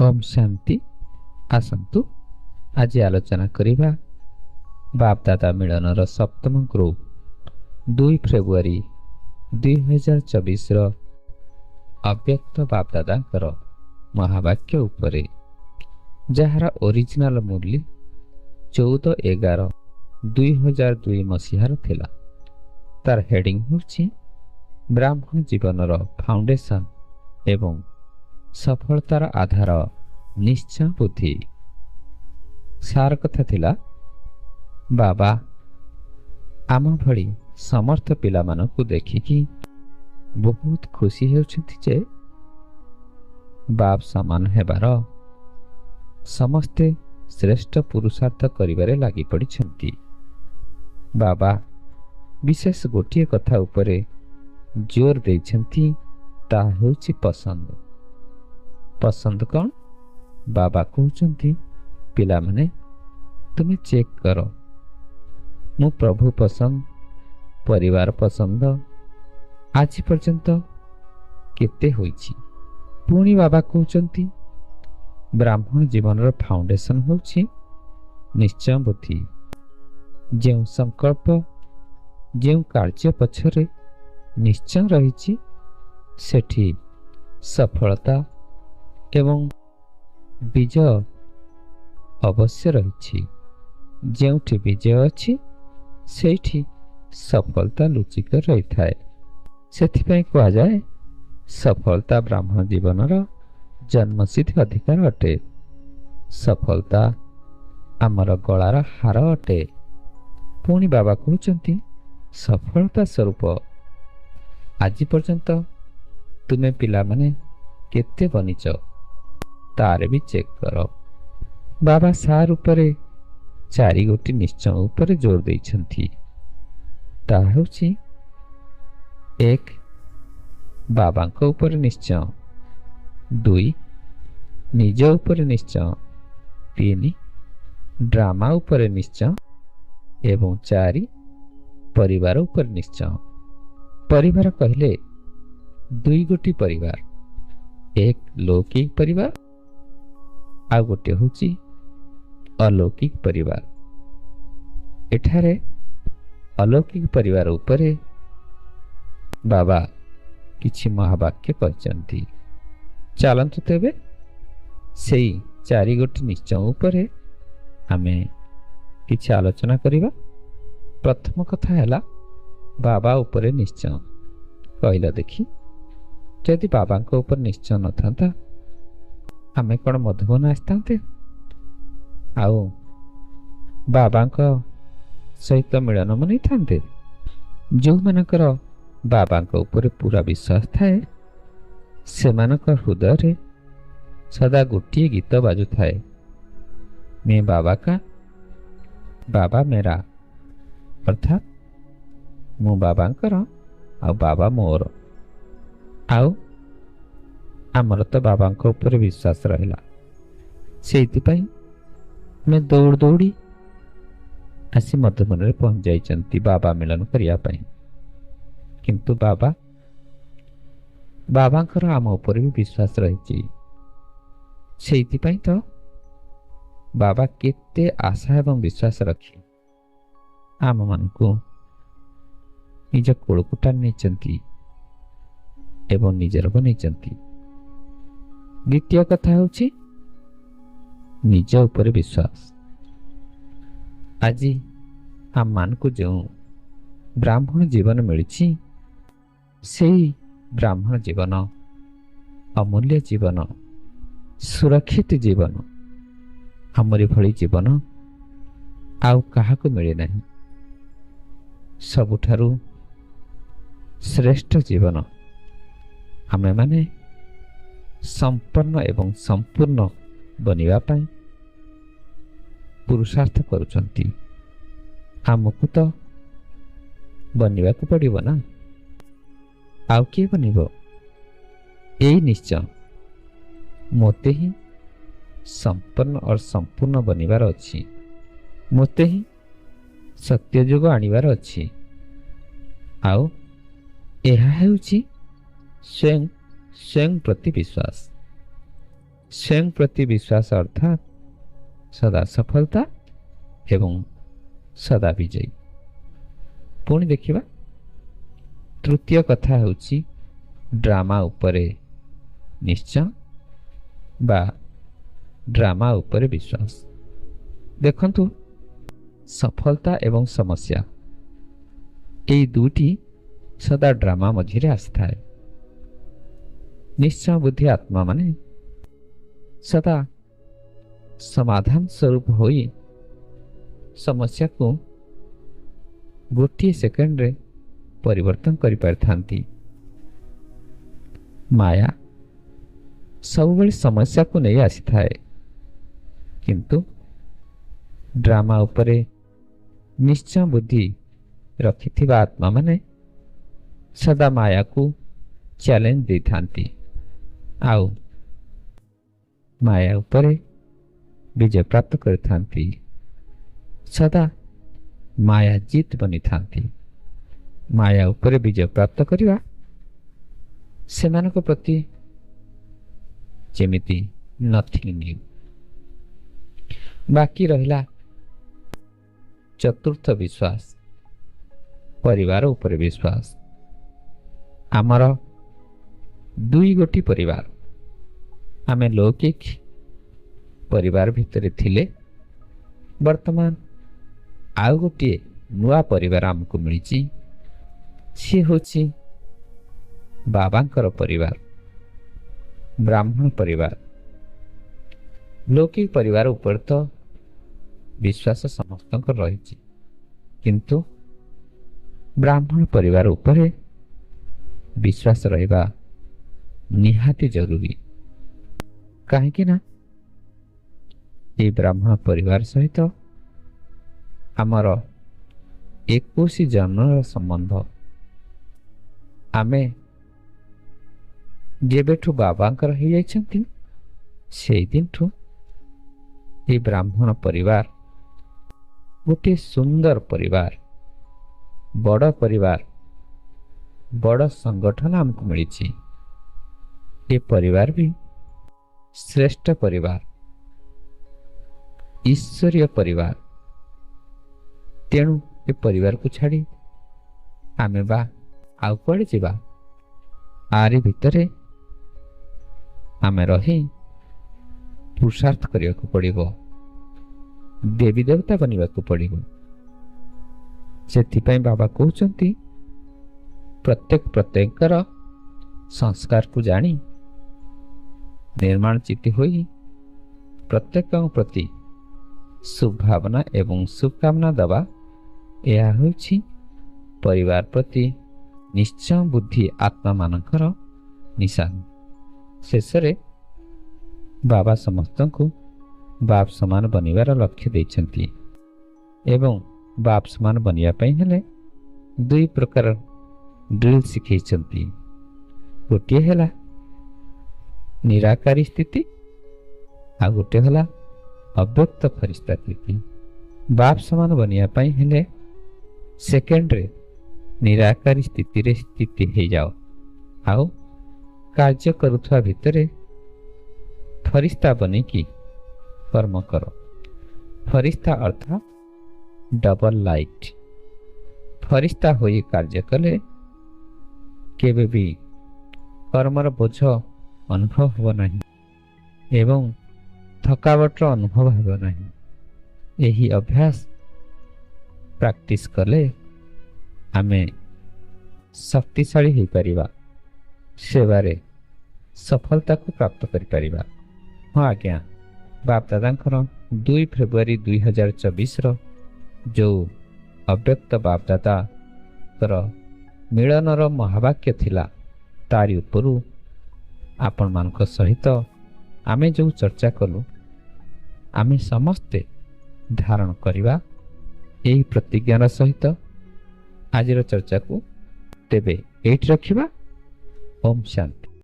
ଓମ୍ ଶାନ୍ତି। ଆସନ୍ତୁ ଆଜି ଆଲୋଚନା କରିବା ବାପଦାଦା ମିଳନର ସପ୍ତମ ଗ୍ରୁପ 2 ଫେବୃଆରୀ 2024ର ଅବ୍ୟକ୍ତ ବାପଦାଦାଙ୍କର ମହାବାକ୍ୟ ଉପରେ, ଯାହାର ଓରିଜିନାଲ ମୂଲ୍ୟ 14/11/2002 ମସିହାର ଥିଲା। ତାର ହେଡିଂ ହେଉଛି ବ୍ରାହ୍ମଣ ଜୀବନର ଫାଉଣ୍ଡେସନ ଏବଂ ସଫଳତାର ଆଧାର ନିଶ୍ଚୟ ବୁଦ୍ଧି। ସାର କଥା ଥିଲା, ବାବା ଆମ ଭଳି ସମର୍ଥ ପିଲାମାନଙ୍କୁ ଦେଖିକି ବହୁତ ଖୁସି ହେଉଛନ୍ତି ଯେ ବାପ ସମାନ ହେବାର ସମସ୍ତେ ଶ୍ରେଷ୍ଠ ପୁରୁଷାର୍ଥ କରିବାରେ ଲାଗି ପଡ଼ିଛନ୍ତି। ବାବା ବିଶେଷ ଗୋଟିଏ କଥା ଉପରେ ଜୋର ଦେଇଛନ୍ତି, ତାହା ହେଉଛି ପସନ୍ଦ। ପସନ୍ଦ କ'ଣ? ବାବା କହୁଛନ୍ତି, ପିଲାମାନେ ତୁମେ ଚେକ୍ କର, ମୁଁ ପ୍ରଭୁ ପସନ୍ଦ, ପରିବାର ପସନ୍ଦ ଆଜି ପର୍ଯ୍ୟନ୍ତ କେତେ ହୋଇଛି। ପୁଣି ବାବା କହୁଛନ୍ତି, ବ୍ରାହ୍ମଣ ଜୀବନର ଫାଉଣ୍ଡେସନ ହେଉଛି ନିଶ୍ଚୟ ବୁଦ୍ଧି। ଯେଉଁ ସଂକଳ୍ପ, ଯେଉଁ କାର୍ଯ୍ୟ ପଛରେ ନିଶ୍ଚୟ ରହିଛି, ସେଠି ସଫଳତା ଏବଂ ବିଜୟ ଅବଶ୍ୟ ରହିଛି। ଯେଉଁଠି ବିଜୟ ଅଛି, ସେଇଠି ସଫଳତା ଲୁଚିକ ରହିଥାଏ। ସେଥିପାଇଁ କୁହାଯାଏ, ସଫଳତା ବ୍ରାହ୍ମଣ ଜୀବନର ଜନ୍ମସିଦ୍ଧ ଅଧିକାର ଅଟେ। ସଫଳତା ଆମର ଗଳାର ହାର ଅଟେ। ପୁଣି ବାବା କହୁଛନ୍ତି, ସଫଳତା ସ୍ୱରୂପ ଆଜି ପର୍ଯ୍ୟନ୍ତ ତୁମେ ପିଲାମାନେ କେତେ ବନିଛ, ତାର ବି ଚେକ୍ କର। ବାବା ସାର ଉପରେ 4 ଗୋଟି ନିଶ୍ଚୟ ଉପରେ ଜୋର ଦେଇଛନ୍ତି। ତାହା ହେଉଛି, 1 ବାବାଙ୍କ ଉପରେ ନିଶ୍ଚୟ, 2 ନିଜ ଉପରେ ନିଶ୍ଚୟ, 3 ଡ୍ରାମା ଉପରେ ନିଶ୍ଚୟ ଏବଂ 4 ପରିବାର ଉପରେ ନିଶ୍ଚୟ। ପରିବାର କହିଲେ 2 ଗୋଟି ପରିବାର, 1 ଲୌକିକ ପରିବାର, ଆଉ ଗୋଟିଏ ହେଉଛି ଅଲୌକିକ ପରିବାର। ଏଠାରେ ଅଲୌକିକ ପରିବାର ଉପରେ ବାବା କିଛି ମହାବାକ୍ୟ କହିଛନ୍ତି। ଚାଲନ୍ତୁ ତେବେ ସେଇ 4 ଗୋଟି ନିଶ୍ଚୟ ଉପରେ ଆମେ କିଛି ଆଲୋଚନା କରିବା। ପ୍ରଥମ କଥା ହେଲା ବାବା ଉପରେ ନିଶ୍ଚୟ। କହିଲା ଦେଖି, ଯଦି ବାବାଙ୍କ ଉପରେ ନିଶ୍ଚୟ ନଥାନ୍ତା, ଆମେ କ'ଣ ମଧୁବନ ଆସିଥାନ୍ତେ ଆଉ ବାବାଙ୍କ ସହିତ ମିଳନ ମନେଇଥାନ୍ତେ? ଯେଉଁମାନଙ୍କର ବାବାଙ୍କ ଉପରେ ପୁରା ବିଶ୍ୱାସ ଥାଏ, ସେମାନଙ୍କ ହୃଦୟରେ ସଦା ଗୋଟିଏ ଗୀତ ବାଜୁଥାଏ, ମେ ବାବା କା ବାବା ମେରା, ଅର୍ଥାତ୍ ମୁଁ ବାବାଙ୍କର ଆଉ ବାବା ମୋର। ଆଉ ଆମର ତ ବାବାଙ୍କ ଉପରେ ବିଶ୍ୱାସ ରହିଲା, ସେଇଥିପାଇଁ ଆମେ ଦୌଡ଼ି ଦୌଡ଼ି ଆସି ମଧୁବନରେ ପହଞ୍ଚି ଯାଇଛନ୍ତି ବାବା ମିଳନ କରିବା ପାଇଁ। କିନ୍ତୁ ବାବାଙ୍କର ଆମ ଉପରେ ବି ବିଶ୍ୱାସ ରହିଛି, ସେଇଥିପାଇଁ ତ ବାବା କେତେ ଆଶା ଏବଂ ବିଶ୍ୱାସ ରଖି ଆମମାନଙ୍କୁ ନିଜ କୋଳକୁ ଟାଣି ନେଇଛନ୍ତି ଏବଂ ନିଜର ବନେଇଛନ୍ତି। ଦ୍ୱିତୀୟ କଥା ହେଉଛି ନିଜ ଉପରେ ବିଶ୍ୱାସ। ଆଜି ଆମମାନଙ୍କୁ ଯେଉଁ ବ୍ରାହ୍ମଣ ଜୀବନ ମିଳିଛି, ସେଇ ବ୍ରାହ୍ମଣ ଜୀବନ ଅମୂଲ୍ୟ ଜୀବନ, ସୁରକ୍ଷିତ ଜୀବନ। ଆମରି ଭଳି ଜୀବନ ଆଉ କାହାକୁ ମିଳେ ନାହିଁ। ସବୁଠାରୁ ଶ୍ରେଷ୍ଠ ଜୀବନ। ଆମେମାନେ ସମ୍ପନ୍ନ ଏବଂ ସମ୍ପୂର୍ଣ୍ଣ ବନିବା ପାଇଁ ପୁରୁଷାର୍ଥ କରୁଛନ୍ତି। ଆମକୁ ତ ବନିବାକୁ ପଡ଼ିବ ନା, ଆଉ କିଏ ବନିବ? ଏଇ ନିଶ୍ଚୟ ମୋତେ ହିଁ ସମ୍ପନ୍ନ ଓ ସମ୍ପୂର୍ଣ୍ଣ ବନିବାର ଅଛି, ମୋତେ ହିଁ ସତ୍ୟଯୁଗ ଆଣିବାର ଅଛି। ଆଉ ଏହା ହେଉଛି ସ୍ୱୟଂ ସ୍ୱୟଂ ପ୍ରତି ବିଶ୍ୱାସ। ସ୍ୱୟଂ ପ୍ରତି ବିଶ୍ୱାସ ଅର୍ଥାତ୍ ସଦା ସଫଳତା ଏବଂ ସଦା ବିଜୟୀ। ପୁଣି ଦେଖିବା, ତୃତୀୟ କଥା ହେଉଛି ଡ୍ରାମା ଉପରେ ନିଶ୍ଚୟ ବା ଡ୍ରାମା ଉପରେ ବିଶ୍ୱାସ। ଦେଖନ୍ତୁ, ସଫଳତା ଏବଂ ସମସ୍ୟା ଏଇ ଦୁଇଟି ସଦା ଡ୍ରାମା ମଝିରେ ଆସିଥାଏ। ନିଶ୍ଚୟ ବୁଦ୍ଧି ଆତ୍ମାମାନେ ସଦା ସମାଧାନ ସ୍ୱରୂପ ହୋଇ ସମସ୍ୟାକୁ ଗୋଟିଏ ସେକେଣ୍ଡରେ ପରିବର୍ତ୍ତନ କରିପାରିଥାନ୍ତି। ମାୟା ସବୁବେଳେ ସମସ୍ୟାକୁ ନେଇ ଆସିଥାଏ, କିନ୍ତୁ ଡ୍ରାମା ଉପରେ ନିଶ୍ଚୟ ବୁଦ୍ଧି ରଖିଥିବା ଆତ୍ମାମାନେ ସଦା ମାୟାକୁ ଚ୍ୟାଲେଞ୍ଜ ଦେଇଥାନ୍ତି ଆଉ ମାୟା ଉପରେ ବିଜୟ ପ୍ରାପ୍ତ କରିଥାନ୍ତି, ସଦା ମାୟା ଜିତ୍ ବନିଥାନ୍ତି। ମାୟା ଉପରେ ବିଜୟ ପ୍ରାପ୍ତ କରିବା ସେମାନଙ୍କ ପ୍ରତି ଯେମିତି ନଥିଙ୍ଗ ନ୍ୟୁ। ବାକି ରହିଲା ଚତୁର୍ଥ ବିଶ୍ୱାସ, ପରିବାର ଉପରେ ବିଶ୍ୱାସ। ଆମର ଦୁଇ ଗୋଟି ପରିବାର, ଆମେ ଲୌକିକ ପରିବାର ଭିତରେ ଥିଲେ, ବର୍ତ୍ତମାନ ଆଉ ଗୋଟିଏ ନୂଆ ପରିବାର ଆମକୁ ମିଳିଛି। ସିଏ ହେଉଛି ବାବାଙ୍କର ପରିବାର, ବ୍ରାହ୍ମଣ ପରିବାର। ଲୌକିକ ପରିବାର ଉପରେ ତ ବିଶ୍ୱାସ ସମସ୍ତଙ୍କର ରହିଛି, କିନ୍ତୁ ବ୍ରାହ୍ମଣ ପରିବାର ଉପରେ ବିଶ୍ୱାସ ରହିବା ନିହାତି ଜରୁରୀ। କାହିଁକି ନା ଏହି ବ୍ରାହ୍ମଣ ପରିବାର ସହିତ ଆମର 21 ଜନ୍ମର ସମ୍ବନ୍ଧ। ଆମେ ଯେବେଠୁ ବାବାଙ୍କର ହେଇଯାଇଛନ୍ତି ସେଇଦିନଠୁ ଏହି ବ୍ରାହ୍ମଣ ପରିବାର ଗୋଟିଏ ସୁନ୍ଦର ପରିବାର, ବଡ଼ ପରିବାର, ବଡ଼ ସଂଗଠନ ଆମକୁ ମିଳିଛି। ଏ ପରିବାର ବି ଶ୍ରେଷ୍ଠ ପରିବାର, ଈଶ୍ୱରୀୟ ପରିବାର। ତେଣୁ ଏ ପରିବାରକୁ ଛାଡ଼ି ଆମେ ବା ଆଉ କୁଆଡ଼େ ଯିବା? ଆରି ଭିତରେ ଆମେ ରହି ପୁରୁଷାର୍ଥ କରିବାକୁ ପଡ଼ିବ, ଦେବୀ ଦେବତା ବନିବାକୁ ପଡ଼ିବ। ସେଥିପାଇଁ ବାବା କହୁଛନ୍ତି ପ୍ରତ୍ୟେକ ପ୍ରତ୍ୟେକଙ୍କର ସଂସ୍କାରକୁ ଜାଣି ନିର୍ମାଣ ଚିତ୍ତି ହୋଇ ପ୍ରତ୍ୟେକଙ୍କ ପ୍ରତି ଶୁଭଭାବନା ଏବଂ ଶୁଭକାମନା ଦେବା, ଏହା ହେଉଛି ପରିବାର ପ୍ରତି ନିଶ୍ଚୟ ବୁଦ୍ଧି ଆତ୍ମାମାନଙ୍କର ନିଶାନ। ଶେଷରେ ବାବା ସମସ୍ତଙ୍କୁ ବାପ ସମାନ ବନିବାର ଲକ୍ଷ୍ୟ ଦେଇଛନ୍ତି ଏବଂ ବାପ ସମାନ ବନିବା ପାଇଁ ହେଲେ ଦୁଇ ପ୍ରକାର ଡ୍ରିଲ୍ ଶିଖେଇଛନ୍ତି। ଗୋଟିଏ ହେଲା ନିରାକାରୀ ସ୍ଥିତି, ଆଉ ଗୋଟିଏ ହେଲା ଅବ୍ୟକ୍ତ ଫରିସ୍ତା ସ୍ଥିତି। ବାପ ସମାନ ବନିବା ପାଇଁ ହେଲେ ସେକେଣ୍ଡରେ ନିରାକାରୀ ସ୍ଥିତିରେ ସ୍ଥିତି ହେଇଯାଅ, ଆଉ କାର୍ଯ୍ୟ କରୁଥିବା ଭିତରେ ଫରିସ୍ତା ବନିକି କର୍ମ କର। ଫରିସ୍ତା ଅର୍ଥାତ୍ ଡବଲ ଲାଇଟ୍। ଫରିସ୍ତା ହୋଇ କାର୍ଯ୍ୟ କଲେ କେବେ ବି କର୍ମର ବୋଝ ଅନୁଭବ ହେବ ନାହିଁ ଏବଂ ଥକାବଟର ଅନୁଭବ ହେବ ନାହିଁ। ଏହି ଅଭ୍ୟାସ ପ୍ରାକ୍ଟିସ୍ କଲେ ଆମେ ଶକ୍ତିଶାଳୀ ହୋଇପାରିବା, ସେବାରେ ସଫଳତାକୁ ପ୍ରାପ୍ତ କରିପାରିବା। ହଁ ଆଜ୍ଞା, ବାପଦାଦାଙ୍କର 2 ଫେବୃଆରୀ 2024ର ଯେଉଁ ଅବ୍ୟକ୍ତ ବାପଦାଦାଙ୍କର ମିଳନର ମହାବାକ୍ୟ ଥିଲା, ତାରି ଉପରୁ ଆପଣମାନଙ୍କ ସହିତ ଆମେ ଯେଉଁ ଚର୍ଚ୍ଚା କଲୁ, ଆମେ ସମସ୍ତେ ଧାରଣ କରିବା ଏହି ପ୍ରତିଜ୍ଞାର ସହିତ ଆଜିର ଚର୍ଚ୍ଚାକୁ ତେବେ ଏଇଠି ରଖିବା। ଓମ୍ ଶାନ୍ତି।